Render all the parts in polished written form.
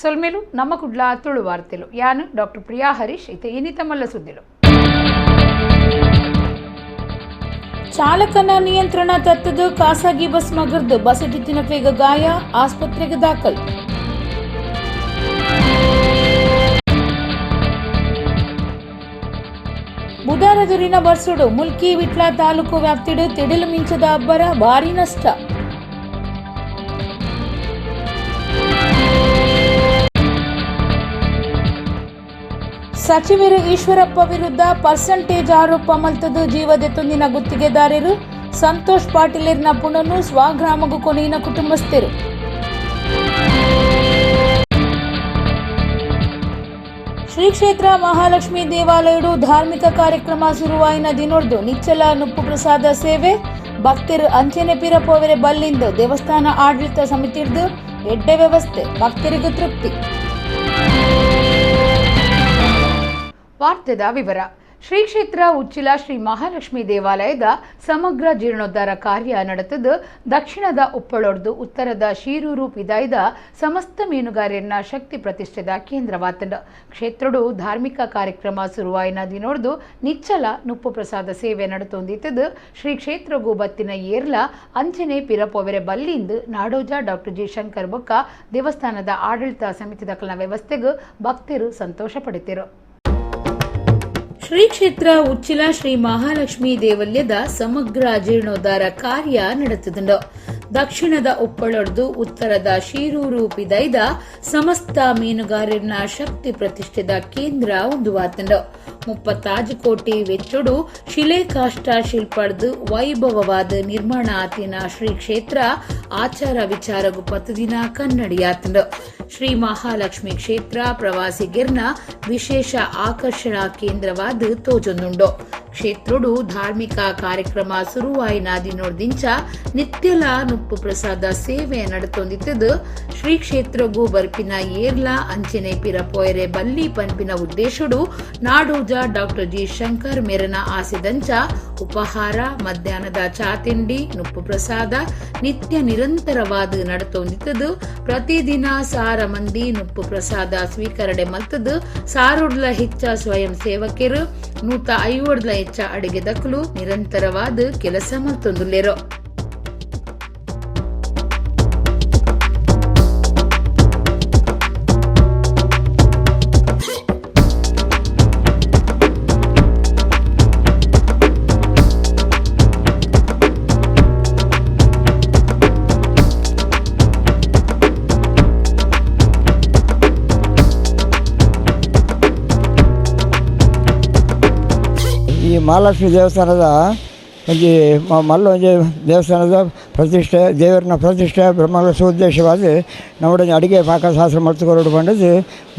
ಸೊಲ್ಮೆಲು ನಮ್ಮ ಕುಡ್ಲ ತುಳು ವಾರ್ತೆಲು ಯಾನು ಡಾಕ್ಟರ್ ಪ್ರಿಯಾ ಹರೀಶ್ ಇತ್ತೆ ಇನಿತ ಮಲ್ಲ ಸುದ್ದಿಲು. ಚಾಲಕನ ನಿಯಂತ್ರಣ ತತ್ತದು ಖಾಸಗಿ ಬಸ್ ಮಗರ್ದು ಬಸ್ ಗಾಯ, ಆಸ್ಪತ್ರೆಗೆ ದಾಖಲು. ಬುಧಾರದುರಿನ ಬರ್ಸುಡು ಮುಲ್ಕಿ ವಿಟ್ಲ ತಾಲೂಕು ವ್ಯಾಪ್ತಿಡು ತಿಡಿಲು ಮಿಂಚದ ಅಬ್ಬರ, ಭಾರಿ ನಷ್ಟ. ಸಚಿವರು ಈಶ್ವರಪ್ಪ ವಿರುದ್ಧ ಪರ್ಸೆಂಟೇಜ್ ಆರೋಪ ಮಲ್ತದು ಜೀವದೆತ್ತೊಂದಿನ ಗುತ್ತಿಗೆದಾರರು ಸಂತೋಷ್ ಪಾಟೀಲರ್ನ ಪುಣನು ಸ್ವಗ್ರಾಮಗೂ ಕೊನೆಯಿನ ಕುಟುಂಬಸ್ಥರು. ಶ್ರೀ ಕ್ಷೇತ್ರ ಮಹಾಲಕ್ಷ್ಮೀ ದೇವಾಲಯಡು ಧಾರ್ಮಿಕ ಕಾರ್ಯಕ್ರಮ ಶುರುವಾಯಿನ ದಿನೊಡ್ದು ನಿಚ್ಚಲ ನುಪ್ಪು ಪ್ರಸಾದ ಸೇವೆ, ಭಕ್ತರು ಅಂಚೆನೆ ಪಿರಪೋವೆರೆ ಬಲ್ಲಿಂದು ದೇವಸ್ಥಾನ ಆಡಳಿತ ಸಮಿತಿರ್ದು ಎಡ್ಡೆ ವ್ಯವಸ್ಥೆ, ಭಕ್ತರಿಗೂ ತೃಪ್ತಿ. ವಾರ್ತೆದ ವಿವರ. ಶ್ರೀ ಕ್ಷೇತ್ರ ಉಚ್ಚಿಲ ಶ್ರೀ ಮಹಾಲಕ್ಷ್ಮೀ ದೇವಾಲಯದ ಸಮಗ್ರ ಜೀರ್ಣೋದ್ಧಾರ ಕಾರ್ಯ ನಡೆತದ್ದು ದಕ್ಷಿಣದ ಉಪ್ಪಳೊಡ್ದು ಉತ್ತರದ ಶೀರೂರು ಪಿದಾಯ್ದ ಸಮಸ್ತ ಮೀನುಗಾರರನ್ನ ಶಕ್ತಿ ಪ್ರತಿಷ್ಠೆದ ಕೇಂದ್ರವಾತಂಡ. ಕ್ಷೇತ್ರಡು ಧಾರ್ಮಿಕ ಕಾರ್ಯಕ್ರಮ ಸುರುವಾಯಿನ ದಿನೊಡ್ದು ನಿಚ್ಚಲ ನುಪ್ಪು ಪ್ರಸಾದ ಸೇವೆ ನಡೆತೊಂದಿತ್ತದು ಶ್ರೀ ಕ್ಷೇತ್ರಗೂ ಬತ್ತಿನ ಏರ್ಲ ಅಂಚನೆ ಪಿರಪೋವೆರೆ ಬಲ್ಲಿಂದು ನಾಡೋಜ ಡಾಕ್ಟರ್ ಜಿ ಶಂಕರ್ ಬೊಕ್ಕ ದೇವಸ್ಥಾನದ ಆಡಳಿತ ಸಮಿತಿ ದಖಲಿನ ವ್ಯವಸ್ಥೆಗೂ ಭಕ್ತರು ಸಂತೋಷ ಪಡೆದರು. ಶ್ರೀ ಕ್ಷೇತ್ರ ಉಚ್ಚಿಲ ಶ್ರೀ ಮಹಾಲಕ್ಷ್ಮೀ ದೇವಲ್ಯದ ಸಮಗ್ರ ಜೀರ್ಣೋದ್ಧಾರ ಕಾರ್ಯ ನಡೆತುದುಂಡು. ದಕ್ಷಿಣದ ಉಪ್ಪಳೊಡ್ದು ಉತ್ತರದ ಶೀರೂರು ಪಿದೈದ ಸಮಸ್ತ ಮೀನುಗಾರರನ್ನ ಶಕ್ತಿ ಪ್ರತಿಷ್ಠೆದ ಕೇಂದ್ರ ಒಂದು 35 ಕೋಟಿ ವೆಚ್ಚೊಡು ಶಿಲೆಕಾಷ್ಟ ಶಿಲ್ಪಡ್ದು ವೈಭವವಾದ ನಿರ್ಮಾಣ ಆತಿನ ಶ್ರೀ ಕ್ಷೇತ್ರ ಆಚಾರ ವಿಚಾರಗು ಪತ್ತುದಿನ ಕನ್ನಡಿಯಾತಂಡು. ಶ್ರೀ ಮಹಾಲಕ್ಷ್ಮಿ ಕ್ಷೇತ್ರ ಪ್ರವಾಸಿಗರ್ನ ವಿಶೇಷ ಆಕರ್ಷಣಾ ಕೇಂದ್ರವಾದ ತೋಜೊಂದುಂಡು. ಕ್ಷೇತ್ರಡು ಧಾರ್ಮಿಕ ಕಾರ್ಯಕ್ರಮ ಸುರುವಾಯಿನ ದಿನೊಡ್ದಿಂಚ ನಿತ್ಯಲ ನುಪ್ಪು ಪ್ರಸಾದ ಸೇವೆ ನಡೆತೊಂದಿತ್ತದು ಶ್ರೀ ಕ್ಷೇತ್ರಗೂ ಬರ್ಪಿನ ಏರ್ಲ ಅಂಚೆನೆ ಪಿರಪೋಯರೆ ಬಲ್ಲಿ ಪನ್ಪಿನ ಉದ್ದೇಶಡು ನಾಡೋಜ ಡಾಕ್ಟರ್ ಜಿ ಶಂಕರ್ ಮೇರನ ಆಸೆದಂಚ ಉಪಹಾರ, ಮಧ್ಯಾಹ್ನದ ಚಾ ತಿಂಡಿ, ನುಪ್ಪು ಪ್ರಸಾದ ನಿತ್ಯ ನಿರಂತರವಾದ ನಡೆತೊಂದಿತ್ತದು. ಪ್ರತಿದಿನ 1,000 ಮಂದಿ ನುಪ್ಪು ಪ್ರಸಾದ ಸ್ವೀಕರಣೆ ಮಲ್ತದು 100 ಹೆಚ್ಚ ಸ್ವಯಂ ಸೇವಕರು, 150 ಹೆಚ್ಚ ಅಡಿಗೆ ದಕ್ಕಲು ನಿರಂತರವಾದ ಕೆಲಸ ಮಲ್ತೊಂದುಲ್ಲೇರು. ಈ ಮಹಾಲಕ್ಷ್ಮಿ ದೇವಸ್ಥಾನದ ಒಂಜಿ ಮಲ್ಲ ಒಂಜಿ ದೇವಸ್ಥಾನದ ಪ್ರತಿಷ್ಠೆ, ದೇವರನ್ನ ಪ್ರತಿಷ್ಠೆ ಬ್ರಹ್ಮಕಲಶ ಉದ್ದೇಶವಾದ ನಮ್ಮೊಡನೆ ಅಡುಗೆ ಪಾಕಶಾಸ್ತ್ರ ಮಲ್ತುಕೊರಡು ಪಂಡದು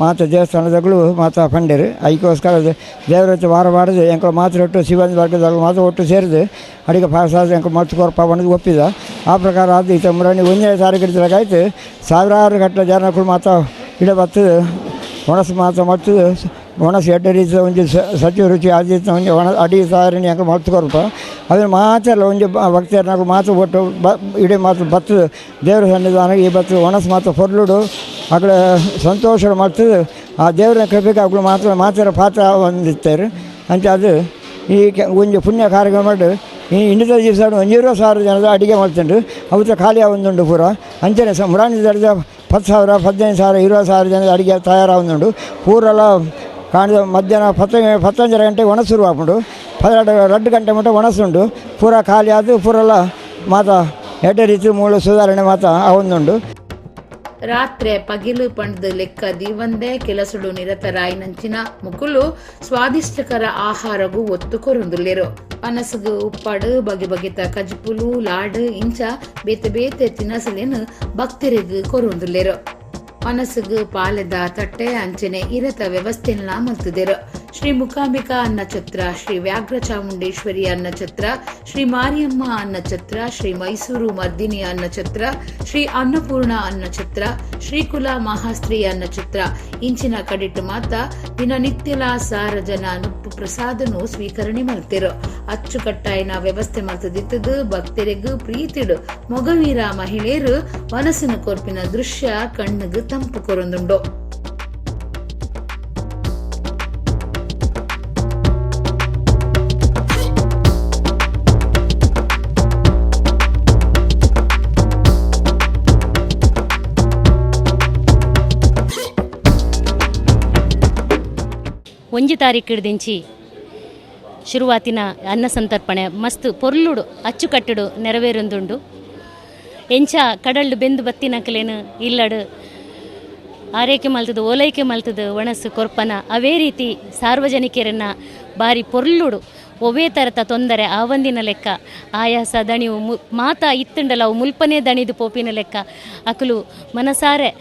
ಮಾತ ದೇವಸ್ಥಾನದಗಳು ಮಾತ ಪಂಡರು. ಅದಕ್ಕೋಸ್ಕರ ದೇವರ ವಾರ ವಾರದ ಎಂಕಲು ಮಾತ್ರ ಒಟ್ಟು ಸಿಬ್ಬಂದಿ ವರ್ಗದಗಳು ಮಾತ್ರ ಒಟ್ಟು ಸೇರಿದು ಅಡುಗೆ ಪಾಕಶಾಸ್ತ್ರ ಎಂಕಲು ಮಲ್ತುಕೊರಪ ಪಂಡದು ಒಪ್ಪಿದ. ಆ ಪ್ರಕಾರ ಅದು ಈತ ಮುರಾಣಿ 1ನೇ ತಾರೀಕು ಹಿಡಿದ್ರಾಗಾಯ್ತು ಸಾವಿರಾರು ಗಟ್ಟಲೆ ಜನಗಳು ಮಾತ ಇಡ ಬರ್ತದೆ ಒಣಸು ಮಾತ್ರ ಮತ್ತು ಒಣಸು ಎಡ್ಡೆ ರೀತಿಯ ಒಂಜಿ ಸಚಿವ ರುಚಿ ಆದಿತ್ಯ ಒಂಜಿ ಒಣ ಅಡಿಗೆ ತಯಾರಣೆ ಅಂಕ ಮಲ್ತುಕೊರ್ಪ ಅದನ್ನು ಮಾತ್ರ ಒಂಜಿ ಭಕ್ತರನಾಗ ಮಾತ್ರ ಒಟ್ಟು ಇಡೀ ಮಾತ್ರ ಬರ್ತದೆ ದೇವರ ಸನ್ನಿಧಾನ ಈ ಬರ್ತದೆ ಒಣಸು ಮಾತ್ರ ಪೊರ್ಲುಡು ಅಕಡೆ ಸಂತೋಷ ಮಾಡ್ತದೆ. ಆ ದೇವರ ಕೃಪೆಗೆ ಅವುಗಳು ಮಾತ್ರ ಮಾತ್ರ ಪಾತ್ರ ಹೊಂದಿರ್ತಾರೆ ಅಂತ ಅದು ಈ ಒಂಜಿ ಪುಣ್ಯ ಕಾರ್ಯಕ್ರಮ ಈ ಇನ್ನಿತರ ದಿವಸ 1,000 ಜನದ ಅಡಿಗೆ ಮಾಡ್ತುಂಡು ಅವತ್ತು ಖಾಲಿ ಆವೊಂದುಂಡು ಪೂರ. ಅಂಚನೆ ಮುರಾಣಿ ದರ್ಜ 10,000 15,000 20,000 ಜನದ ಅಡಿಗೆ ತಯಾರಾವೊಂದುಂಡು ಪೂರೆಲ್ಲ ಕಾಣಿದ. ಮಧ್ಯಾಹ್ನ 10:30 ಗಂಟೆಗೆ ಒಣ ಶುರು ಆಪುಂಡು, 12 ಗಂಟೆ ಮಟ್ಟ ಒಣಸುಂಡು ಪೂರ ಖಾಲಿ ಆದು ಪೂರೆಲ್ಲ ಮಾತ ಎಡ್ಡೆ ರೀತಿ ಮೂಲ ಸುಧಾರಣೆ ಮಾತ ಆವೊಂದುಂಡು. ರಾತ್ರೆ ಪಗಿಲು ಪಂಡ್ದು ಲೆಕ್ಕ ದೀವಂದೆ ಕೆಲಸಡು ನಿರತರಾಯಿನಂಚಿನ ಮುಕುಲು ಸ್ವಾದಿಷ್ಟಕರ ಆಹಾರಗೂ ಒತ್ತು ಕೊರೊಂದುಲ್ಲೆರು. ಪನಸುಗು ಉಪ್ಪಾಡು ಬಗೆ ಬಗೆತ ಕಜ್ಪುಲು ಲಾಡು ಇಂಚ ಬೇತೆ ಬೇತೆ ತಿನಸಲೇನು ಭಕ್ತರಿಗೂ ಕೊರೊಂದುಲ್ಲೆರು. ಪನಸುಗು ಪಾಲೆದ ತಟ್ಟೆ ಅಂಚನೆ ಇರತ ವ್ಯವಸ್ಥೆನ ಮಲ್ತುದೆರು. ಶ್ರೀ ಮುಕಾಂಬಿಕಾ ಅನ್ನಛತ್ರ, ಶ್ರೀ ವ್ಯಾಘ್ರ ಚಾಮುಂಡೇಶ್ವರಿ ಅನ್ನಛತ್ರ, ಶ್ರೀ ಮಾರಿಯಮ್ಮ ಅನ್ನಛತ್ರ, ಶ್ರೀ ಮೈಸೂರು ಮರ್ದಿನಿ ಅನ್ನಛತ್ರ, ಶ್ರೀ ಅನ್ನಪೂರ್ಣ ಅನ್ನಛತ್ರ, ಶ್ರೀಕುಲ ಮಹಾಸ್ತ್ರೀ ಅನ್ನಛತ್ರ ಇಂಚಿನ ಕಡಿಟ್ಟು ಮಾತ ದಿನನಿತ್ಯಲ ಸಾರ ಜನ ನುಪ್ಪು ಪ್ರಸಾದನು ಸ್ವೀಕರಣೆ ಮಲ್ತಿರು. ಅಚ್ಚುಕಟ್ಟಾಯಿನ ವ್ಯವಸ್ಥೆ ಮಲ್ತದಿತ್ತದು ಭಕ್ತರಿಗೂ ಪ್ರೀತಿಡು ಮೊಗವೀರ ಮಹಿಳೆಯರು ಮನಸ್ಸಿನ ಕೊರ್ಪಿನ ದೃಶ್ಯ ಕಣ್ಣುಗು ತಂಪು ಕೊರೊಂದುಂಡು. ಒಂಜಿ ತಾರೀಕು ಹಿಡ್ದಿಂಚಿ ಶುರುವಾತಿನ ಅನ್ನ ಸಂತರ್ಪಣೆ ಮಸ್ತ್ ಪೊರ್ಲುಡು ಅಚ್ಚುಕಟ್ಟುಡು ನೆರವೇರೊಂದುಂಡು. ಎಂಚ ಕಡಲ್ಡು ಬೆಂದು ಬತ್ತಿನಕಲೇನು ಇಲ್ಲಡು ಆರೈಕೆ ಮಲ್ತದು ಓಲೈಕೆ ಮಲ್ತದು ಒಣಸು ಕೊರ್ಪನ ಅವೇ ರೀತಿ ಸಾರ್ವಜನಿಕರನ್ನ ಬಾರಿ ಪೊರ್ಲುಡು ಒವ್ವೇ ಥರದ ತೊಂದರೆ ಆವಂದಿನ ಲೆಕ್ಕ ಆಯಾಸ ದಣಿವು ಮಾತಾ ಇತ್ತುಂಡಲ ಅವು ಮುಲ್ಪನೇ ದಣಿದು ಪೋಪಿನ ಲೆಕ್ಕ ಅಕುಲು ಮನಸಾರೆ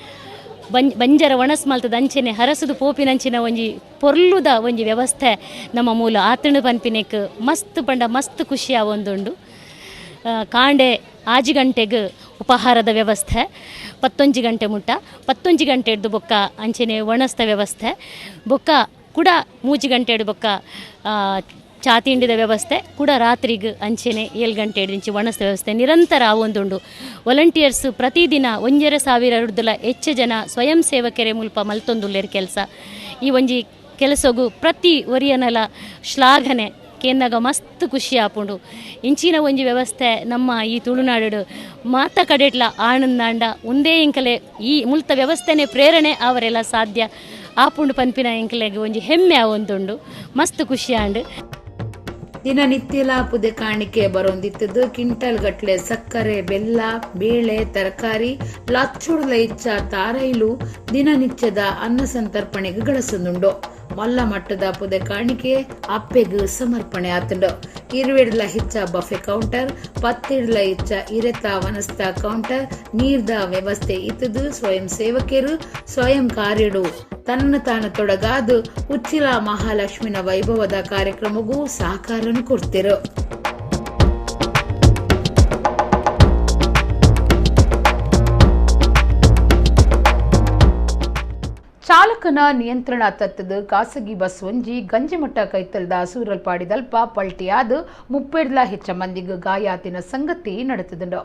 ಬಂಜರ ಒಣಸ್ ಮಲ್ತದ ಅಂಚೆನೆ ಹರಸುದು ಪೋಪಿನಂಚಿನ ಒಂಜಿ ಪೊರ್ಲುದ ಒಂಜಿ ವ್ಯವಸ್ಥೆ ನಮ್ಮ ಮೂಲ ಆತಣು ಪನ್ಪಿನೆಕ್ ಮಸ್ತ್ ಪಂಡ ಮಸ್ತ್ ಖುಷಿ ಆವೊಂದುಂಡು. ಕಾಂಡೆ 5 ಗಂಟೆಗೆ ಉಪಹಾರದ ವ್ಯವಸ್ಥೆ, 11 ಗಂಟೆ ಮುಟ್ಟ 11 ಗಂಟೆ ಹಿಡ್ದು ಬೊಕ್ಕ ಅಂಚೆನೆ ಒಣಸ್ತ ವ್ಯವಸ್ಥೆ, ಬೊಕ್ಕ ಕೂಡ 3 ಗಂಟೆ ಹಿಡ್ದು ಬೊಕ್ಕ ಚಾ ತಿಂಡಿದ ವ್ಯವಸ್ಥೆ ಕೂಡ ರಾತ್ರಿಗೆ ಅಂಚೆನೆ 7 ಗಂಟೆ ಹಿಡ್ದಿಂಚಿ ಒಣಸ್ತ ವ್ಯವಸ್ಥೆ ನಿರಂತರ ಆವೊಂದುಂಡು. ವಾಲಂಟಿಯರ್ಸ್ ಪ್ರತಿದಿನ 1,500 ಹಿಡ್ದುಲ ಹೆಚ್ಚು ಜನ ಸ್ವಯಂ ಸೇವಕರೇ ಮುಲ್ಪ ಮಲ್ತೊಂದುಲ್ಲೇರು ಕೆಲಸ. ಈ ಒಂಜಿ ಕೆಲಸಗು ಪ್ರತಿ ಒರಿಯನಲ ಶ್ಲಾಘನೆ ಕೇಂದಾಗ ಮಸ್ತ್ ಖುಷಿ ಆಪುಂಡು. ಇಂಚಿನ ಒಂಜಿ ವ್ಯವಸ್ಥೆ ನಮ್ಮ ಈ ತುಳುನಾಡು ಮಾತ ಕಡೆಟ್ಲ ಆನಂದಾಂಡ ಒಂದೇ ಇಂಕಲೆ ಈ ಮುಲ್ತ ವ್ಯವಸ್ಥೆನೆ ಪ್ರೇರಣೆ ಅವರೆಲ್ಲ ಸಾಧ್ಯ ಆಪುಂಡು ಪನ್ಪಿನ ಇಂಕಲೆಗ್ ಒಂಜಿ ಹೆಮ್ಮೆ ಆವೊಂದುಂಡು. ಮಸ್ತ್ ಖುಷಿ ಆಂಡ್. ದಿನನಿತ್ಯಲ ಪುದೆ ಕಾಣಿಕೆ ಬರೊಂದಿತ್ತದು ಕ್ವಿಂಟಲ್ ಗಟ್ಲೆ ಸಕ್ಕರೆ, ಬೆಲ್ಲ, ಬೇಳೆ, ತರಕಾರಿ ಲಚ್ಚುಡ್ಲ ಇಚ್ಚ ತಾರೈಲು ದಿನನಿತ್ಯದ ಅನ್ನ ಸಂತರ್ಪಣೆಗೆ ಗಳಸೊಂದುಂಡು. ಮಲ್ಲ ಮಟ್ಟದ ಪುದೆ ಕಾಣಿಕೆ ಅಪ್ಪೆಗ್ ಸಮರ್ಪಣೆ ಆತುಂಡು. 20 ಹೆಚ್ಚ ಬಫೆ ಕೌಂಟರ್, 10 ಹೆಚ್ಚ ಇರೆತ ವನಸ್ತ ಕೌಂಟರ್, ನೀರ್ದ ವ್ಯವಸ್ಥೆ ಇತ್ತದು. ಸ್ವಯಂ ಸೇವಕರು ಸ್ವಯಂ ಕಾರ್ಯಡು ತನ್ನ ತಾನ ತೊಡಗಾದು ಉಚ್ಚಿಲ ಮಹಾಲಕ್ಷ್ಮಿನ ವೈಭವದ ಕಾರ್ಯಕ್ರಮಗೂ ಸಹಕಾರನು ಕೊಡ್ತಿರು. ಚಾಲಕನ ನಿಯಂತ್ರಣ ತತ್ತದ ಖಾಸಗಿ ಬಸ್ ಒಂಜಿ ಗಂಜಿಮಠ ಕೈತಲ್ದ ಸೂರಲ್ಪಾಡಿದಲ್ಪ ಪಲ್ಟಿಯಾದ 30 ಹೆಚ್ಚ ಮಂದಿಗೆ ಗಾಯಾತಿನ ಸಂಗತಿ ನಡೆತದುಂಡು.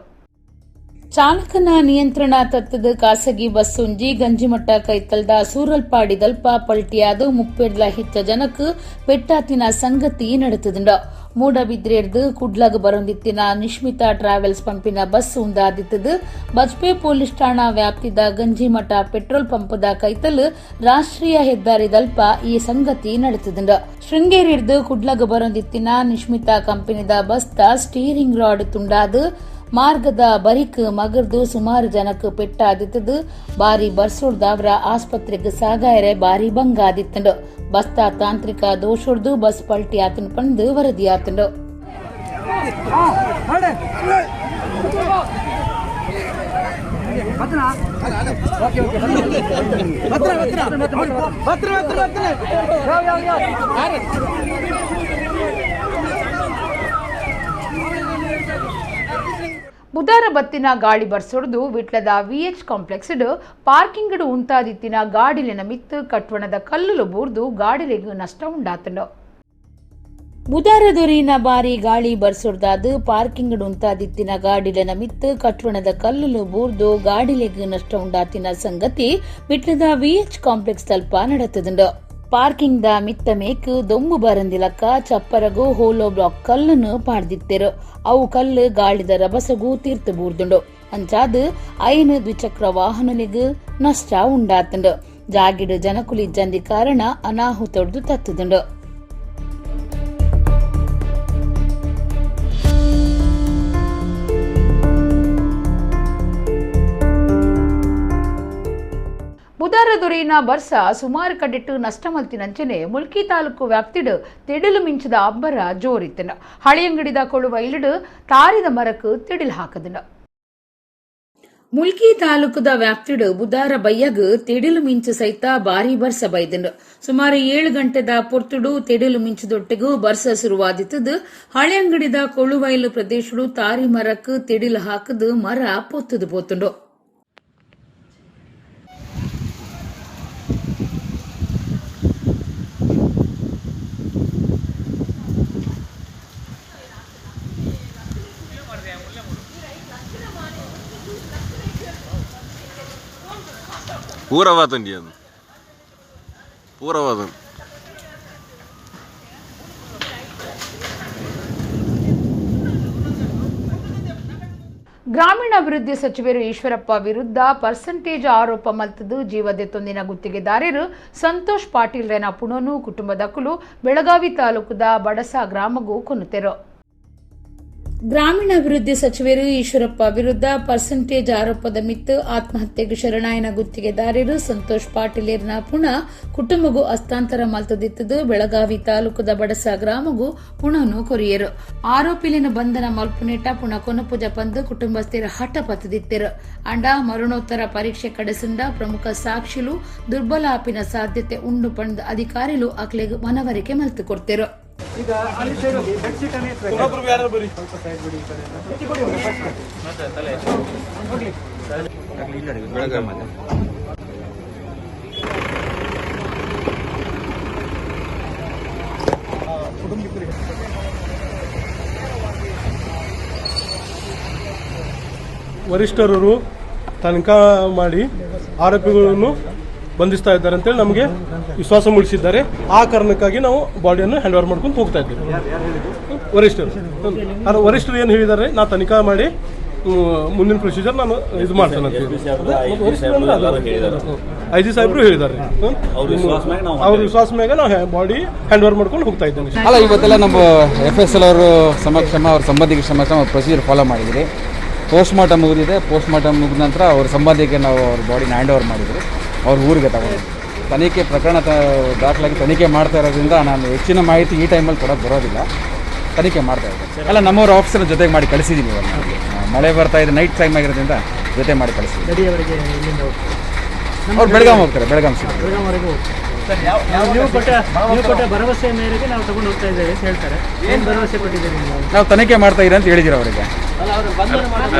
ಚಾಲಕನ ನಿಯಂತ್ರಣ ತತ್ತದ ಖಾಸಗಿ ಬಸ್ ಒಂಜಿ ಗಂಜಿಮಠ ಕೈತಲ್ದ ಸೂರಲ್ಪಾಡಿದಲ್ಪ ಪಲ್ಟಿಯಾದ 30 ಹೆಚ್ಚ ಜನಕ್ಕೆ ಪೆಟ್ಟಾತಿನ ಸಂಗತಿ ನಡೆತದುಂಡು. ಮೂಡಬಿದ್ರೆರ್ದು ಕುಡ್ಲಗ್ ಬರೊಂದಿತ್ತಿನ ನಿಶ್ಮಿತಾ ಟ್ರಾವೆಲ್ಸ್ ಪಂಪಿನ ಬಸ್ ಉಂದಾದಿತ್ತದು. ಬಜ್ಪೆ ಪೊಲೀಸ್ ಠಾಣಾ ವ್ಯಾಪ್ತಿದ ಗಂಜಿಮಠ ಪೆಟ್ರೋಲ್ ಪಂಪದ ಕೈತಲ್ ರಾಷ್ಟ್ರೀಯ ಹೆದ್ದಾರಿದಲ್ಪ ಈ ಸಂಗತಿ ನಡೆತದುಂಡು. ಶೃಂಗೇರಿರ್ದು ಕುಡ್ಲಗ್ ಬರೊಂದಿತ್ತಿನ ನಿಶ್ಮಿತಾ ಕಂಪನಿದ ಬಸ್ತ ಸ್ಟೀರಿಂಗ್ ರಾಡ್ ತುಂಡಾದು ಮಾರ್ಗದ ಬರಿಕ್ ಮಗರ್ದು ಸುಮಾರು ಜನಕ್ಕೆ ಪೆಟ್ಟಾದಿತ್ತದು. ಬಾರಿ ಬರ್ಸೋಡ್ದವರ ಆಸ್ಪತ್ರೆಗೆ ಸಾಗಾಯರೆ ಬಾರಿ ಬಂಗಾದಿತ್ತಂಡು. ಬಸ್ತ ತಾಂತ್ರಿಕ ದೋಷೊಡ್ದು ಬಸ್ ಪಲ್ಟಿ ಆತನ ಪಂದು ವರದಿ ಆತಂಡು. ಬುಧಾರ ಬತ್ತಿನ ಗಾಳಿ ಬರ್ಸೊಡ್ದು ವಿಟ್ಲದ ವಿಎಚ್ ಕಾಂಪ್ಲೆಕ್ಸ್ ಪಾರ್ಕಿಂಗ್ ಉಂತಾದಿತ್ತಿನ ಗಾಡಿಲಿನ ಮಿತ್ತು ಕಟ್ವಣದ ಕಲ್ಲುಲು ಬೂರ್ದು ಗಾಡಿಲಿಗೆ ನಷ್ಟ ಉಂಡಾತಂಡು. ಬುಧಾರ ದೊರಿನ ಬಾರಿ ಗಾಳಿ ಬರ್ಸೊಡ್ದಾದು ಪಾರ್ಕಿಂಗ್ ಉಂತಾದಿತ್ತಿನ ಗಾಡಿಲಿನ ಮಿತ್ತು ಕಟ್ವಣದ ಕಲ್ಲುಲು ಬೂರ್ದು ಗಾಡಿಲಿಗೆ ನಷ್ಟ ಉಂಡಾತಿನ ಸಂಗತಿ ವಿಟ್ಲದ ವಿಎಚ್ ಕಾಂಪ್ಲೆಕ್ಸ್ ತಲ್ಪ ನಡೆತದುಂಡು. ಪಾರ್ಕಿಂಗ್ the ಮಿತ್ತ ಮೇಕ್ ದೊಂಬು ಬರಂದಿಲಕ್ಕ ಚಪ್ಪರಗು ಹೋಲೋ ಬ್ಲಾಕ್ ಕಲ್ಲನ್ನು ಪಾಡ್ದಿತ್ತೆರು. ಅವು ಕಲ್ಲು ಗಾಳಿದ ರಭಸಗೂ ತೀರ್ತು ಬೂರ್ದುಂಡು. ಅಂಚಾದು ಐನು ದ್ವಿಚಕ್ರ ವಾಹನಲಿಗೂ ನಷ್ಟ ಉಂಡಾತುಂಡು. ಜಾಗಿಡು ಜನಕುಲಿ ಜಂದಿ ಕಾರಣ ಅನಾಹುತೊಡ್ದು ತತ್ತುದುಂಡು. ಬುಧಾರ ದೊರೆಯಿನ ಬರ್ಸ ಸುಮಾರು ಕಡಿಟ್ಟು ನಷ್ಟ ಮಲ್ತಿನಂಚನೆ ಮುಲ್ಕಿ ತಾಲೂಕು ವ್ಯಾಪ್ತಿಡು ತೆಡಿಲು ಮಿಂಚದ ಅಬ್ಬರ ಜೋರಿತ್ತನ. ಹಳೆಯಂಗಡಿದ ಕೊಳುವ ಇಲ್ಲಿಡು ತಾರಿದ ಮರಕ್ಕೆ ತೆಡಿಲು ಹಾಕದನು. Mulki ತಾಲೂಕುದ ವ್ಯಾಪ್ತಿಡು ಬುಧಾರ ಬಯ್ಯಗ್ ತೆಡಿಲು ಮಿಂಚು ಸಹಿತ ಭಾರಿ ಬರ್ಸ ಬೈದುಂಡು. ಸುಮಾರು 7 ಗಂಟೆದ ಪೊರ್ತುಡು ತೆಡಿಲು ಮಿಂಚುದೊಟ್ಟಿಗೂ ಬರ್ಸ ಶುರುವಾದಿತ್ತದು. ಹಳೆಯಂಗಡಿದ ಕೊಳುವೈಲು ಪ್ರದೇಶಡು ತಾರಿ ಮರಕ್ ತೆಡಿಲು ಹಾಕದು ಮರ ಪೊತ್ತುದು ಪೋತುಂಡು. ಪೂರವಾದ ಗ್ರಾಮೀಣಾಭಿವೃದ್ಧಿ ಸಚಿವರು ಈಶ್ವರಪ್ಪ ವಿರುದ್ಧ ಪರ್ಸೆಂಟೇಜ್ ಆರೋಪ ಮಲ್ತದು ಜೀವದೆತ್ತೊಂದಿನ ಗುತ್ತಿಗೆದಾರರು ಸಂತೋಷ್ ಪಾಟೀಲ್ ರೇನ ಪುಣೋನು ಕುಟುಂಬದಕುಲು ಬೆಳಗಾವಿ ತಾಲೂಕುದ ಬಡಸ ಗ್ರಾಮಗೂ ಕೊನ್ನುತೆರು. ಗ್ರಾಮೀಣಾಭಿವೃದ್ಧಿ ಸಚಿವರು ಈಶ್ವರಪ್ಪ ವಿರುದ್ಧ ಪರ್ಸೆಂಟೇಜ್ ಆರೋಪದ ಮಿತ್ತು ಆತ್ಮಹತ್ಯೆಗೆ ಶರಣಾಯನ ಗುತ್ತಿಗೆದಾರರು ಸಂತೋಷ್ ಪಾಟೀಲೇರ್ನ ಪುಣ ಕುಟುಂಬಗೂ ಹಸ್ತಾಂತರ ಮಲ್ತದಿತ್ತದು ಬೆಳಗಾವಿ ತಾಲೂಕದ ಬಡಸ ಗ್ರಾಮಗೂ ಪುಣನು ಕೊರಿಯರು. ಆರೋಪಿಲಿನ ಬಂಧನ ಮಲ್ಪುನೇಟ ಪುಣ ಕೊನಪುಜ ಪಂದು ಕುಟುಂಬಸ್ಥರ ಹಠ ಪತ್ತದಿತ್ತರು. ಅಂಡ ಮರಣೋತ್ತರ ಪರೀಕ್ಷೆ ಕಡೆಸಿಂದ ಪ್ರಮುಖ ಸಾಕ್ಷಿಲು ದುರ್ಬಲ ಆಪಿನ ಸಾಧ್ಯತೆ ಉಂಡು ಪಂಡ್ ಅಧಿಕಾರಿಲು ಅಕ್ಲೆಗ್ ಮನವರಿಕೆ ಮಲ್ತು ಕೊಡ್ತಿರು. ವರಿಷ್ಠರು ತನಿಖಾ ಮಾಡಿ ಆರೋಪಿಗಳನ್ನು ಬಂಧಿಸ್ತಾ ಇದ್ದಾರೆ ಅಂತೇಳಿ ನಮಗೆ ವಿಶ್ವಾಸ ಮೂಡಿಸಿದ್ದಾರೆ. ಆ ಕಾರಣಕ್ಕಾಗಿ ನಾವು ಬಾಡಿಯನ್ನು ಹ್ಯಾಂಡ್ ಓವರ್ ಮಾಡ್ಕೊಂಡು ಹೋಗ್ತಾ ಇದ್ದೀವಿ. ವರಿಷ್ಠರು ಏನು ಹೇಳಿದ್ದಾರೆ, ನಾ ತನಿಖಾ ಮಾಡಿ ಮುಂದಿನ ಪ್ರೊಸೀಜರ್ ನಾನು ಇದು ಮಾಡ್ತೇನೆ ಅಂತ I G ಸಾಹೇಬರು ಹೇಳಿದ್ದಾರೆ. ಅವ್ರ ವಿಶ್ವಾಸ ಮ್ಯಾಗ ನಾವು body hand over ಮಾಡ್ಕೊಂಡು ಹೋಗ್ತಾ ಇದ್ದೇನೆ. ಅಲ್ಲ, ಇವತ್ತೆಲ್ಲ ನಮ್ಮ F S L ಅವರು ಸಮಕ್ಷಮ, ಅವ್ರ ಸಂಬಂಧಿಕರ ಸಮಕ್ಷಮ ಪ್ರೊಸೀಜರ್ ಫಾಲೋ ಮಾಡಿದ್ರಿ. ಪೋಸ್ಟ್ ಮಾರ್ಟಮ್ ಮುಗಿದಿದೆ. ಪೋಸ್ಟ್ ಮಾರ್ಟಮ್ ಮುಗಿದ ನಂತರ ಅವ್ರ ಸಂಬಂಧಿಗೆ ನಾವು ಅವ್ರ ಬಾಡಿನ ಹ್ಯಾಂಡ್ ಓವರ್ ಮಾಡಿದ್ರಿ. ಅವ್ರ ಊರಿಗೆ ತಗೊಂಡು ತನಿಖೆ ಪ್ರಕರಣ ದಾಖಲಾಗಿ ತನಿಖೆ ಮಾಡ್ತಾ ಇರೋದ್ರಿಂದ ನಾನು ಹೆಚ್ಚಿನ ಮಾಹಿತಿ ಈ ಟೈಮಲ್ಲಿ ಕೊಡೋಕ್ಕೆ ಬರೋದಿಲ್ಲ. ತನಿಖೆ ಮಾಡ್ತಾ ಇದ್ದಾರೆ. ಅಲ್ಲ, ನಮ್ಮವ್ರ ಆಫೀಸರ್ ಜೊತೆಗೆ ಮಾಡಿ ಕಳಿಸಿದ್ದೀವಿ. ಇವಾಗ ಮಳೆ ಬರ್ತಾ ಇದೆ, ನೈಟ್ ಟೈಮ್ ಆಗಿರೋದ್ರಿಂದ ಜೊತೆ ಮಾಡಿ ಕಳಿಸಿದ್ದೀವಿ. ಅವ್ರು ಬೆಳಗಾಂ ಹೋಗ್ತಾರೆ, ಬೆಳಗಾಂ ಸಿಟಿ. ನಾವು ತನಿಖೆ ಮಾಡ್ತಾ ಇದ್ದೀರಿ ಅಂತ ಹೇಳಿದ್ದೀರ ಅವರಿಗೆ.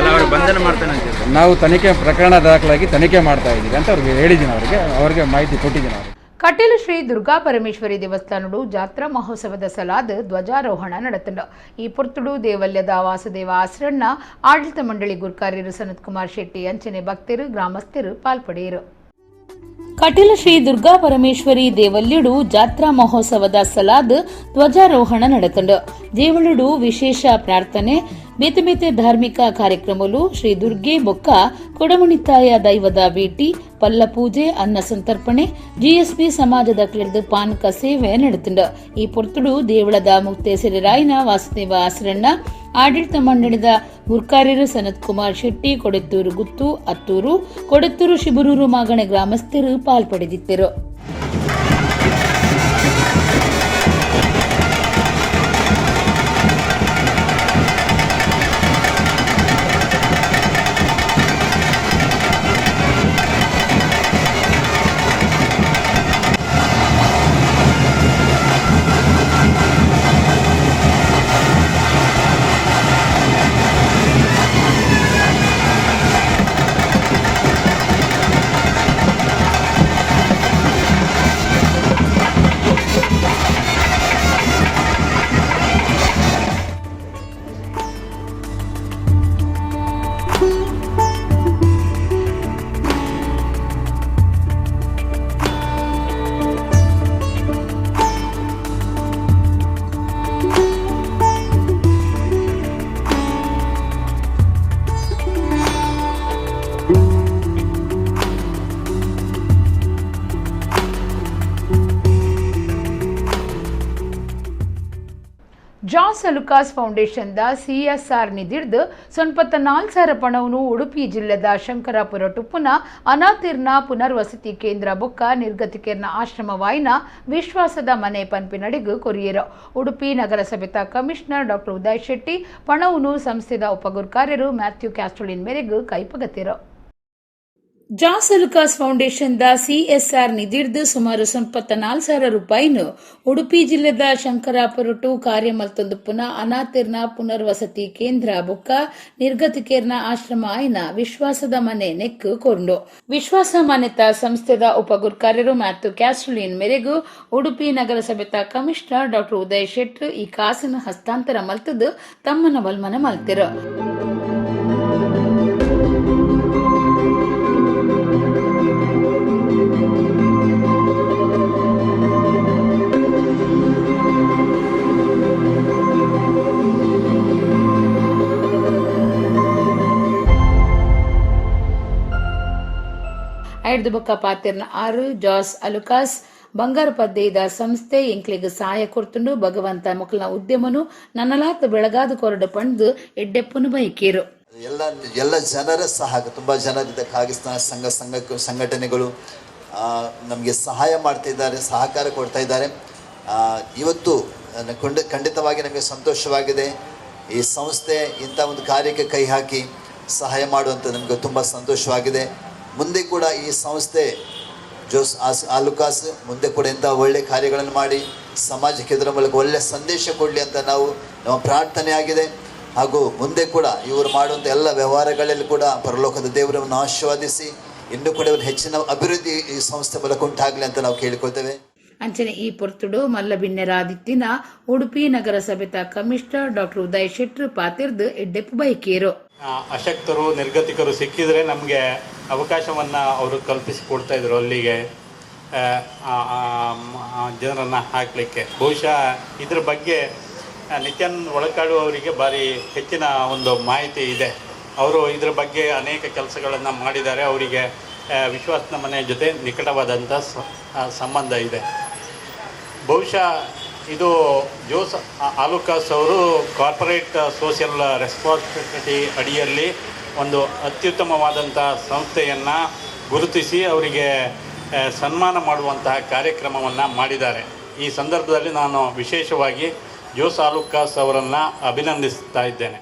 ನಾವು ತನಿಖೆ ಪ್ರಕರಣ ದಾಖಲಾಗಿ ತನಿಖೆ ಮಾಡ್ತಾ ಇದ್ದೀವಿ ಅಂತ ಅವ್ರಿಗೆ ಹೇಳಿದ್ದೀನಿ. ಅವರಿಗೆ ಮಾಹಿತಿ ಕೊಟ್ಟಿದ್ದೀನಿ. ಅವರಿಗೆ ಕಟೀಲು ಶ್ರೀ ದುರ್ಗಾ ಪರಮೇಶ್ವರಿ ದೇವಸ್ಥಾನಡು ಜಾತ್ರಾ ಮಹೋತ್ಸವದ ಸಲಾದ ಧ್ವಜಾರೋಹಣ ನಡೆತಂಡು. ಈ ಪೊರ್ತುಡು ದೇವಲ್ಯದ ವಾಸುದೇವ ಆಶ್ರಣ್ಣ ಆಡಳಿತ ಮಂಡಳಿ ಗುರ್ಕಾರ್ಯರು ಸನತ್ ಕುಮಾರ್ ಶೆಟ್ಟಿ ಅಂಚನೆ ಭಕ್ತರು ಗ್ರಾಮಸ್ಥರು ಪಾಲ್ಪಡೆಯರು. ಕಟೀಲು ಶ್ರೀ ದುರ್ಗಾ ಪರಮೇಶ್ವರಿ ದೇವಲ್ಯಡು ಜಾತ್ರಾ ಮಹೋತ್ಸವದ ಸಲಾದ್ ಧ್ವಜಾರೋಹಣ ನಡೆತಂಡು. ದೇವಳುಡು ವಿಶೇಷ ಪ್ರಾರ್ಥನೆ, ಬೇತೆ ಬೇತೆ ಧಾರ್ಮಿಕ ಕಾರ್ಯಕ್ರಮಲು, ಶ್ರೀ ದುರ್ಗೆ ಬೊಕ್ಕ ಕೊಡಮಣಿತಾಯ ದೈವದ ಭೇಟಿ, ಪಲ್ಲ ಪೂಜೆ, ಅನ್ನ ಸಂತರ್ಪಣೆ, ಜಿಎಸ್ಬಿ ಸಮಾಜದ ಕ್ಲಿರ್ದು ಪಾನಕ ಸೇವೆ ನಡೆತಂಡು. ಈ ಪೊರ್ತುಡು ದೇವಳದ ಮುಕ್ತೇಸರಿರಾಯನ ವಾಸುದೇವ ಆಸರಣ್ಣ, ಆಡಳಿತ ಮಂಡಳಿದ ಗುರ್ಕಾರ್ಯರು ಸನತ್ ಕುಮಾರ್ ಶೆಟ್ಟಿ, ಕೊಡೆತ್ತೂರು ಗುತ್ತು, ಅತ್ತೂರು, ಕೊಡೆತ್ತೂರು ಶಿಬರೂರು ಮಾಗಣೆ ಗ್ರಾಮಸ್ಥರು ಪಾಲ್ಪಡೆದಿದ್ದರು. ಜಾನ್ಸ್ ಅಲುಕಾಸ್ ಫೌಂಡೇಶನ್ದ ಸಿಎಸ್ಆರ್ ನಿಧಿರ್ದು 94,000 ಪಣವನ್ನು ಉಡುಪಿ ಜಿಲ್ಲೆದ ಶಂಕರಾಪುರ ಟುಪ್ಪುನ ಅನಾಥಿರ್ನ ಪುನರ್ವಸತಿ ಕೇಂದ್ರ ಬೊಕ್ಕ ನಿರ್ಗತಿಕೆರ್ನ ಆಶ್ರಮವಾಯಿನ ವಿಶ್ವಾಸದ ಮನೆ ಪನ್ಪಿನಡಿಗು ಕೊರಿಯರು. ಉಡುಪಿ ನಗರಸಭೆತ ಕಮಿಷನರ್ ಡಾಕ್ಟರ್ ಉದಯ್ ಶೆಟ್ಟಿ ಪಣವನ್ನು ಸಂಸ್ಥೆದ ಉಪಗುರ್ಕಾರ್ಯರು ಮ್ಯಾಥ್ಯೂ ಕ್ಯಾಸ್ಟ್ರೋಲಿನ್ ಮೇರೆಗೂ ಕೈಪಗತಿರು. Jos Alukkas foundation the CSR ನಿಧಿರ್ದು ಸುಮಾರು 94,000 ರೂಪಾಯಿನು ಉಡುಪಿ ಜಿಲ್ಲೆದ ಶಂಕರಾಪುರಟು ಕಾರ್ಯಮಲ್ತೊಂದು ಪುನಃ ಅನಾಥೆರ್ನ ಪುನರ್ವಸತಿ ಕೇಂದ್ರ ಬೊಕ್ಕ ನಿರ್ಗತಿಕೇರ್ನ ಆಶ್ರಮ ಆಯ್ನ ವಿಶ್ವಾಸದ ಮನೆ ನೆಕ್ ಕೊಂಡು. ವಿಶ್ವಾಸ ಮನೆತ ಸಂಸ್ಥೆದ ಉಪಗುರ್ಕಾರ್ಯರು ಮ್ಯಾಥ್ಯೂ ಕ್ಯಾಸ್ಟ್ರೋಲಿನ್ ಮೇರೆಗೂ ಉಡುಪಿ ನಗರಸಭೆತ ಕಮಿಷನರ್ ಡಾಕ್ಟರ್ ಉದಯ್ ಶೆಟ್ರ್ ಈ ಕಾಸನ್ನು ಹಸ್ತಾಂತರ ಮಲ್ತದ್ದು ತಮ್ಮನ ಬಲ್ಮನ ಮಲ್ತಿರು. ಐಡ್ದು ಬೊಕ್ಕ ಪಾತೆರ್ನ ಆರು ಜಾಸ್ ಅಲುಕಾಸ್ ಬಂಗಾರ ಪದ್ದೇದ ಸಂಸ್ಥೆ ಎಂಕ್ಲೆಗ್ ಸಹಾಯ ಕೊರ್ತುಂಡು, ಭಗವಂತ ಮೊಕಲ್ನ ಉದ್ಯಮನು ನನ್ನಲಾತ್ ಬೆಳಗಾದ ಕೊರಡು ಪಂಡ್ದು ಎಡ್ಡೆಪ್ಪುನು ಬೈಕೇರು. ಎಲ್ಲ ಎಲ್ಲ ಜನರ ಸಹ, ತುಂಬ ಜನರಿದ್ದ ಖಾಗಿಸ್ತಾನ ಸಂಘ ಸಂಘ ಸಂಘಟನೆಗಳು ನಮಗೆ ಸಹಾಯ ಮಾಡ್ತಿದ್ದಾರೆ, ಸಹಕಾರ ಕೊಡ್ತಾ ಇದ್ದಾರೆ. ಇವತ್ತು ಖಂಡಿತವಾಗಿ ನಮಗೆ ಸಂತೋಷವಾಗಿದೆ. ಈ ಸಂಸ್ಥೆ ಇಂಥ ಒಂದು ಕಾರ್ಯಕ್ಕೆ ಕೈ ಹಾಕಿ ಸಹಾಯ ಮಾಡುವಂಥ ನಮಗೆ ತುಂಬ ಸಂತೋಷವಾಗಿದೆ. ಮುಂದೆ ಕೂಡ ಈ ಸಂಸ್ಥೆ ಜೋಸ್ ಆಲುಕಾಸ್ ಮುಂದೆ ಕೂಡ ಇಂಥ ಒಳ್ಳೆಯ ಕಾರ್ಯಗಳನ್ನು ಮಾಡಿ ಸಮಾಜಕ್ಕೆ ಇದರ ಮೂಲಕ ಒಳ್ಳೆಯ ಸಂದೇಶ ಕೊಡಲಿ ಅಂತ ನಾವು ನಮ್ಮ ಪ್ರಾರ್ಥನೆ ಆಗಿದೆ. ಹಾಗೂ ಮುಂದೆ ಕೂಡ ಇವರು ಮಾಡುವಂಥ ಎಲ್ಲ ವ್ಯವಹಾರಗಳಲ್ಲಿ ಕೂಡ ಪರಲೋಕದ ದೇವರನ್ನು ಆಶೀರ್ವಾದಿಸಿ ಇನ್ನೂ ಕೂಡ ಇವರು ಹೆಚ್ಚಿನ ಅಭಿವೃದ್ಧಿ ಈ ಸಂಸ್ಥೆ ಮೂಲಕ ಉಂಟಾಗಲಿ ಅಂತ ನಾವು ಕೇಳಿಕೊಳ್ತೇವೆ. ಅಂಚನೆ ಈ ಪೊರ್ತುಡು ಮಲ್ಲಬಿನ್ನೆರಾದಿತ್ತಿನ ಉಡುಪಿ ನಗರಸಭೆತ ಕಮಿಷನರ್ ಡಾಕ್ಟರ್ ಉದಯ್ ಶೆಟ್ರು ಪಾತಿರ್ದು ಎಡ್ಡೆಪ್ಪು ಬೈಕೇರು. ಅಶಕ್ತರು ನಿರ್ಗತಿಕರು ಸಿಕ್ಕಿದರೆ ನಮಗೆ ಅವಕಾಶವನ್ನು ಅವರು ಕಲ್ಪಿಸಿಕೊಡ್ತಾಯಿದ್ರು ಅಲ್ಲಿಗೆ ಜನರನ್ನು ಹಾಕಲಿಕ್ಕೆ. ಬಹುಶಃ ಇದ್ರ ಬಗ್ಗೆ ನಿತ್ಯಾನಂದ ಒಳಕಾಡು ಅವರಿಗೆ ಭಾರಿ ಹೆಚ್ಚಿನ ಒಂದು ಮಾಹಿತಿ ಇದೆ. ಅವರು ಇದರ ಬಗ್ಗೆ ಅನೇಕ ಕೆಲಸಗಳನ್ನು ಮಾಡಿದ್ದಾರೆ. ಅವರಿಗೆ ವಿಶ್ವಾಸದ ಮನೆಯ ಜೊತೆ ನಿಕಟವಾದಂಥ ಸಂಬಂಧ ಇದೆ. ಬಹುಶಃ ಇದು ಜೋಸ್ ಆಲುಕಾಸ್ ಅವರು corporate social responsibility ಅಡಿಯಲ್ಲಿ ಒಂದು ಅತ್ಯುತ್ತಮವಾದಂಥ ಸಂಸ್ಥೆಯನ್ನು ಗುರುತಿಸಿ ಅವರಿಗೆ ಸನ್ಮಾನ ಮಾಡುವಂತಹ ಕಾರ್ಯಕ್ರಮವನ್ನು ಮಾಡಿದ್ದಾರೆ. ಈ ಸಂದರ್ಭದಲ್ಲಿ ನಾನು ವಿಶೇಷವಾಗಿ ಜೋಸ್ ಆಲುಕಾಸ್ ಅವರನ್ನು ಅಭಿನಂದಿಸ್ತಾ ಇದ್ದೇನೆ.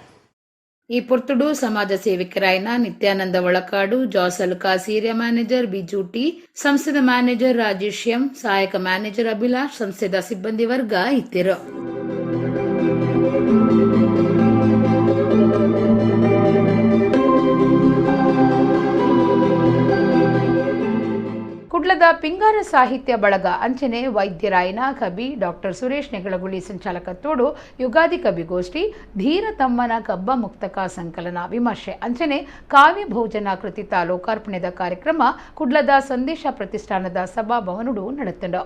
ಈ ಪೊರ್ತುಡು ಸಮಾಜ ಸೇವಕರಾಯನ Nithyananda Olakadu, Jos Alukkas area manager Biju T, ಸಂಸ್ಥೆದ manager Rajesh M, ಸಹಾಯಕ ಮ್ಯಾನೇಜರ್ ಅಭಿಲಾಷ್, ಸಂಸ್ಥೆದ ಸಿಬ್ಬಂದಿ ವರ್ಗ ಇತ್ತಿರು. ಕುಡ್ಲದ ಪಿಂಗಾರ ಸಾಹಿತ್ಯ ಬಳಗ ಅಂಚನೆ ವೈದ್ಯರಾಯನ ಕವಿ ಡಾಕ್ಟರ್ ಸುರೇಶ್ ನೆಗಳಗುಳಿ ಸಂಚಾಲಕತ್ವಡು ಯುಗಾದಿ ಕವಿಗೋಷ್ಠಿ ಧೀರ ತಮ್ಮನ ಕಬ್ಬ ಮುಕ್ತಕ ಸಂಕಲನ ವಿಮರ್ಶೆ ಅಂಚನೆ ಕಾವ್ಯ ಭೋಜನ ಕೃತಿತ ಲೋಕಾರ್ಪಣೆದ ಕಾರ್ಯಕ್ರಮ ಕುಡ್ಲದ ಸಂದೇಶ ಪ್ರತಿಷ್ಠಾನದ ಸಭಾಭವನುಡು ನಡೆತಂಡು.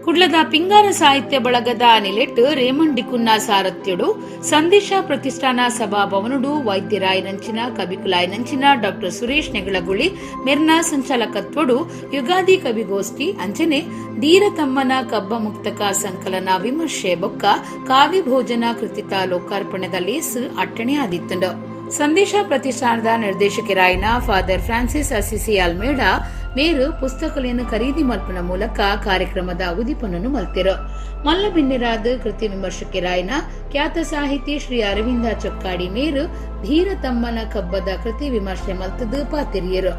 ಕುಡ್ಲದ ಪಿಂಗಾರ ಸಾಹಿತ್ಯ ಬಳಗದ ನಿಲೆಟ್ ರೇಮಂಡ್ ಡಿಕುನ್ನ ಸಾರಥ್ಯಡು ಸಂದೇಶ ಪ್ರತಿಷ್ಠಾನ ಸಭಾಭವನುಡು ವೈದ್ಯರಾಯನಂಚಿನ ಕವಿಕುಲಾಯನಂಚಿನ ಡಾಕ್ಟರ್ ಸುರೇಶ್ ನೆಗಳಗುಳಿ ಮೆರ್ನಾ ಸಂಚಾಲಕತ್ವಡು ಯುಗಾದಿ ಕವಿಗೋಷ್ಠಿ ಅಂಚನೆ ಧೀರ ತಮ್ಮನ ಕಬ್ಬ ಮುಕ್ತಕ ಸಂಕಲನ ವಿಮರ್ಶೆ ಬೊಕ್ಕ ಕಾವ್ಯ ಭೋಜನ ಕೃತಿತ ಲೋಕಾರ್ಪಣೆದ ಲೇಸು ಅಟ್ಟಣೆ ಆದಿತ್ತಂಡು. ಸಂದೇಶ ಪ್ರತಿಷ್ಠಾನದ ನಿರ್ದೇಶಕರಾಯನ father Francis Assisi Almeida ಮೇರು ಪುಸ್ತಕಗಳನ್ನು ಖರೀದಿ ಮಲ್ಪನ ಮೂಲಕ ಕಾರ್ಯಕ್ರಮದ ಉದಿಪನನ್ನು ಮಲ್ತಿರು. ಮಲ್ಲಬಿನ್ನಿರಾದ ಕೃತಿ ವಿಮರ್ಶಕರಾಯನ ಖ್ಯಾತ ಸಾಹಿತಿ ಶ್ರೀ ಅರವಿಂದ ಚೊಕ್ಕಾಡಿ ಮೇರು ಧೀರ ತಮ್ಮನ ಕಬ್ಬದ ಕೃತಿ ವಿಮರ್ಶೆ ಮಲ್ತದು ಪಾತಿರಿಯರು.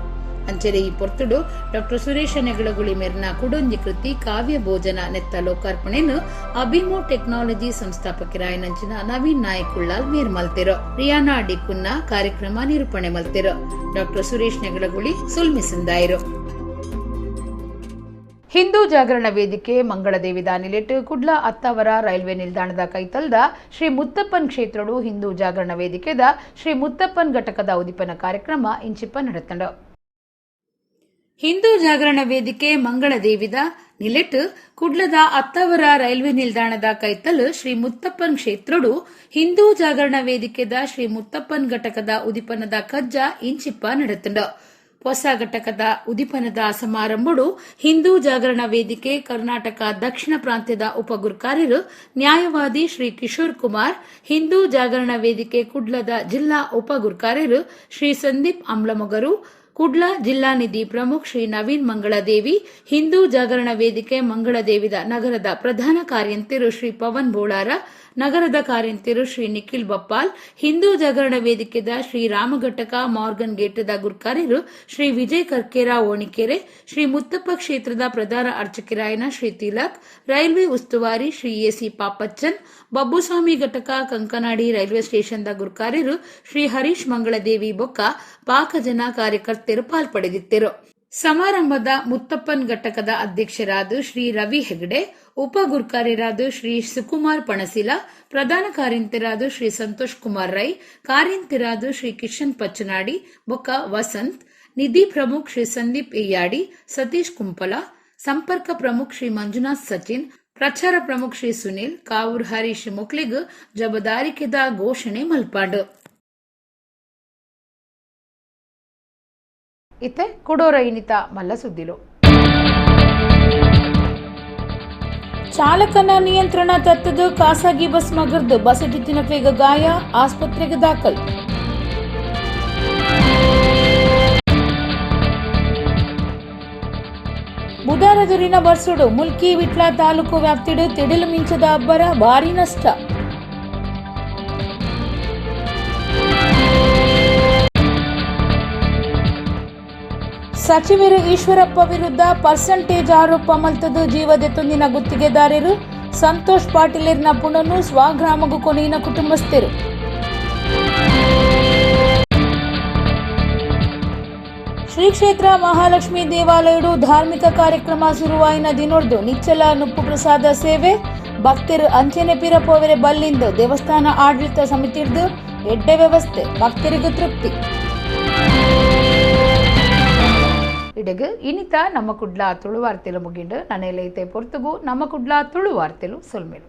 ಅಂಚನೆ ಈ ಪೊರ್ತುಡು ಡಾಕ್ಟರ್ ಸುರೇಶ ನೆಗಳಗುಳಿ ಮೆರ್ನ ಕುಡೊಂಜಿ ಕೃತಿ ಕಾವ್ಯ ಭೋಜನ ನೆತ್ತ ಲೋಕಾರ್ಪಣೆಯನ್ನು ಅಭಿಮೋ ಟೆಕ್ನಾಲಜಿ ಸಂಸ್ಥಾಪಕರಾಯನಂಚಿನ ನವೀನ್ ನಾಯಕ್ ಉಳ್ಳಾಲ್ ಮೇರ್ ಮಲ್ತಿರು. ರಿಯಾನಾ ಡಿಕುನ್ನ ಕಾರ್ಯಕ್ರಮ ನಿರೂಪಣೆ ಮಲ್ತಿರು. ಡಾಕ್ಟರ್ ಸುರೇಶ್ ನೆಗಳಗುಳಿ ಸುಲ್ಮಿಸಿಂದಾಯಿರು. ಹಿಂದೂ ಜಾಗರಣ ವೇದಿಕೆ ಮಂಗಳದೇವಿ ದಾನಿಲೆಟ್ ಕುಡ್ಲ ಅತ್ತಾವರ ರೈಲ್ವೆ ನಿಲ್ದಾಣದ ಕೈತಲ್ದ ಶ್ರೀ ಮುತ್ತಪ್ಪನ್ ಕ್ಷೇತ್ರಡು ಹಿಂದೂ ಜಾಗರಣ ವೇದಿಕೆದ ಶ್ರೀ ಮುತ್ತಪ್ಪನ್ ಘಟಕದ ಉದಿಪನ ಕಾರ್ಯಕ್ರಮ ಇಂಚಿಪ್ಪ ನಡೆತಂಡು. ಹಿಂದೂ ಜಾಗರಣ ವೇದಿಕೆ ಮಂಗಳದೇವಿದ ನಿಲೆಟ್ ಕುಡ್ಲದ ಅತ್ತಾವರ ರೈಲ್ವೆ ನಿಲ್ದಾಣದ ಕೈತಲ್ ಶ್ರೀ ಮುತ್ತಪ್ಪನ್ ಕ್ಷೇತ್ರಡು ಹಿಂದೂ ಜಾಗರಣ ವೇದಿಕೆದ ಶ್ರೀ ಮುತ್ತಪ್ಪನ್ ಘಟಕದ ಉದಿಪನದ ಕಜ್ಜ ಇಂಚಿಪ್ಪ ನಡೆತಂಡು. ಹೊಸ ಘಟಕದ ಉದಿಪನದ ಸಮಾರಂಭಡು ಹಿಂದೂ ಜಾಗರಣ ವೇದಿಕೆ ಕರ್ನಾಟಕ ದಕ್ಷಿಣ ಪ್ರಾಂತ್ಯದ ಉಪಗುರ್ಕಾರ್ಯರು ನ್ಯಾಯವಾದಿ ಶ್ರೀ ಕಿಶೋರ್ ಕುಮಾರ್, ಹಿಂದೂ ಜಾಗರಣ ವೇದಿಕೆ ಕುಡ್ಲದ ಜಿಲ್ಲಾ ಉಪಗುರ್ಕಾರ್ಯರು ಶ್ರೀ ಸಂದೀಪ್ ಅಂಬ್ಲಮೊಗರು, ಕುಡ್ಲ ಜಿಲ್ಲಾ ನಿಧಿ ಪ್ರಮುಖ್ ಶ್ರೀ ನವೀನ್ ಮಂಗಳದೇವಿ, ಹಿಂದೂ ಜಾಗರಣ ವೇದಿಕೆ ಮಂಗಳದೇವಿದ ನಗರದ ಪ್ರಧಾನ ಕಾರ್ಯಂತಿರು ಶ್ರೀ ಪವನ್ ಬೋಳಾರ, ನಗರದ ಕಾರ್ಯಂತಿರು ಶ್ರೀ ನಿಖಿಲ್ ಬಪ್ಪಾಲ್, ಹಿಂದೂ ಜಾಗರಣ ವೇದಿಕೆದ ಶ್ರೀ ರಾಮಘಟಕ ಮಾರ್ಗನ್ ಗೇಟದ ಗುರ್ಕಾರ್ಯರು ಶ್ರೀ ವಿಜಯ್ ಕರ್ಕೇರ ಓಣಿಕೆರೆ, ಶ್ರೀ ಮುತ್ತಪ್ಪ ಕ್ಷೇತ್ರದ ಪ್ರಧಾನ ಅರ್ಚಕರಾಯನ ಶ್ರೀ ತಿಲಕ್, ರೈಲ್ವೆ ಉಸ್ತುವಾರಿ ಶ್ರೀ ಎಸಿ ಪಾಪಚ್ಚನ್, ಬಬ್ಬುಸ್ವಾಮಿ ಘಟಕ ಕಂಕನಾಡಿ ರೈಲ್ವೆ ಸ್ಟೇಷನ್ದ ಗುರ್ಕಾರ್ಯರು ಶ್ರೀ ಹರೀಶ್ ಮಂಗಳದೇವಿ ಬೊಕ್ಕ ಪಾಕಜನ ಕಾರ್ಯಕರ್ತರು ಪಾಲ್ಪಡೆದಿದ್ದರು. ಸಮಾರಂಭದ ಮುತ್ತಪ್ಪನ್ ಘಟಕದ ಅಧ್ಯಕ್ಷರಾದ ಶ್ರೀ ರವಿ ಹೆಗಡೆ, ಉಪ ಗುರ್ಕಾರ್ಯರಾದ ಶ್ರೀ ಸುಕುಮಾರ್ ಪಣಸಿಲ, ಪ್ರಧಾನ ಕಾರ್ಯಂತರಾದ ಶ್ರೀ ಸಂತೋಷ್ ಕುಮಾರ್ ರೈ, ಕಾರ್ಯಂತರಾದ ಶ್ರೀ ಕಿಶನ್ ಪಚ್ಚನಾಡಿ ಬೊಕ್ಕ ವಸಂತ್, ನಿಧಿ ಪ್ರಮುಖ್ ಶ್ರೀ ಸಂದೀಪ್ ಇಯ್ಯಾಡಿ, ಸತೀಶ್ ಕುಂಪಲ, ಸಂಪರ್ಕ ಪ್ರಮುಖ್ ಶ್ರೀ ಮಂಜುನಾಥ್ ಸಚಿನ್, ಪ್ರಚಾರ ಪ್ರಮುಖ್ ಶ್ರೀ ಸುನಿಲ್ ಕಾವೂರ್ ಹರೀಶ್ ಮೊಕ್ಲಿಗ್ ಜಬದಾರಿಕೆದ ಘೋಷಣೆ ಮಲ್ಪಾಡು. ಇತ್ತೆ ಕುಡೋರ ಇನಿತ ಮಲ್ಲ ಸುದ್ದಿಲು. ಚಾಲಕನ ನಿಯಂತ್ರಣ ತತ್ತದು ಖಾಸಗಿ ಬಸ್ ಮಗರ್ದು ಬಸಟಿತ್ತಿನ ಗಾಯ, ಆಸ್ಪತ್ರೆಗೆ ದಾಖಲು. ಬುಧಾರದುರಿನ ಬರ್ಸುಡು ಮುಲ್ಕಿ ವಿಟ್ಲ ತಾಲೂಕು ವ್ಯಾಪ್ತಿಡು ತಿಡಿಲು ಮಿಂಚದ ಅಬ್ಬರ, ಭಾರಿ ನಷ್ಟ. ಸಚಿವರು ಈಶ್ವರಪ್ಪ ವಿರುದ್ಧ ಪರ್ಸೆಂಟೇಜ್ ಆರೋಪ ಮಲ್ತದು ಜೀವದೆತ್ತೊಂದಿನ ಗುತ್ತಿಗೆದಾರರು ಸಂತೋಷ್ ಪಾಟೀಲರ್ನ ಪುಣನು ಸ್ವಗ್ರಾಮಗೂ ಕೊನೆಯಿನ ಕುಟುಂಬಸ್ಥರು. ಶ್ರೀ ಕ್ಷೇತ್ರ ಮಹಾಲಕ್ಷ್ಮಿ ದೇವಾಲಯಡು ಧಾರ್ಮಿಕ ಕಾರ್ಯಕ್ರಮ ಶುರುವಾಯಿನ ದಿನೊರ್ದು ನಿಚ್ಚಲ ನುಪ್ಪು ಪ್ರಸಾದ ಸೇವೆ, ಭಕ್ತರು ಅಂಚೆನೆ ಪಿರಪೋವೆರೆ ಬಲ್ಲಿಂದು ದೇವಸ್ಥಾನ ಆಡಳಿತ ಸಮಿತಿರ್ದು ಎಡ್ಡೆ ವ್ಯವಸ್ಥೆ, ಭಕ್ತರಿಗೂ ತೃಪ್ತಿ. ಇಡಗು ಇನಿತ ನಮ್ಮ ಕುಡ್ಲ ತುಳುವಾರ್ತೆಲು ಮುಗಿಂಡು ನನೆಲೈತೆ ಪೊರ್ತುಗು ನಮ್ಮ ಕುಡ್ಲ ತುಳುವಾರ್ತೆಲು ಸೊಲ್ಮೆಲು.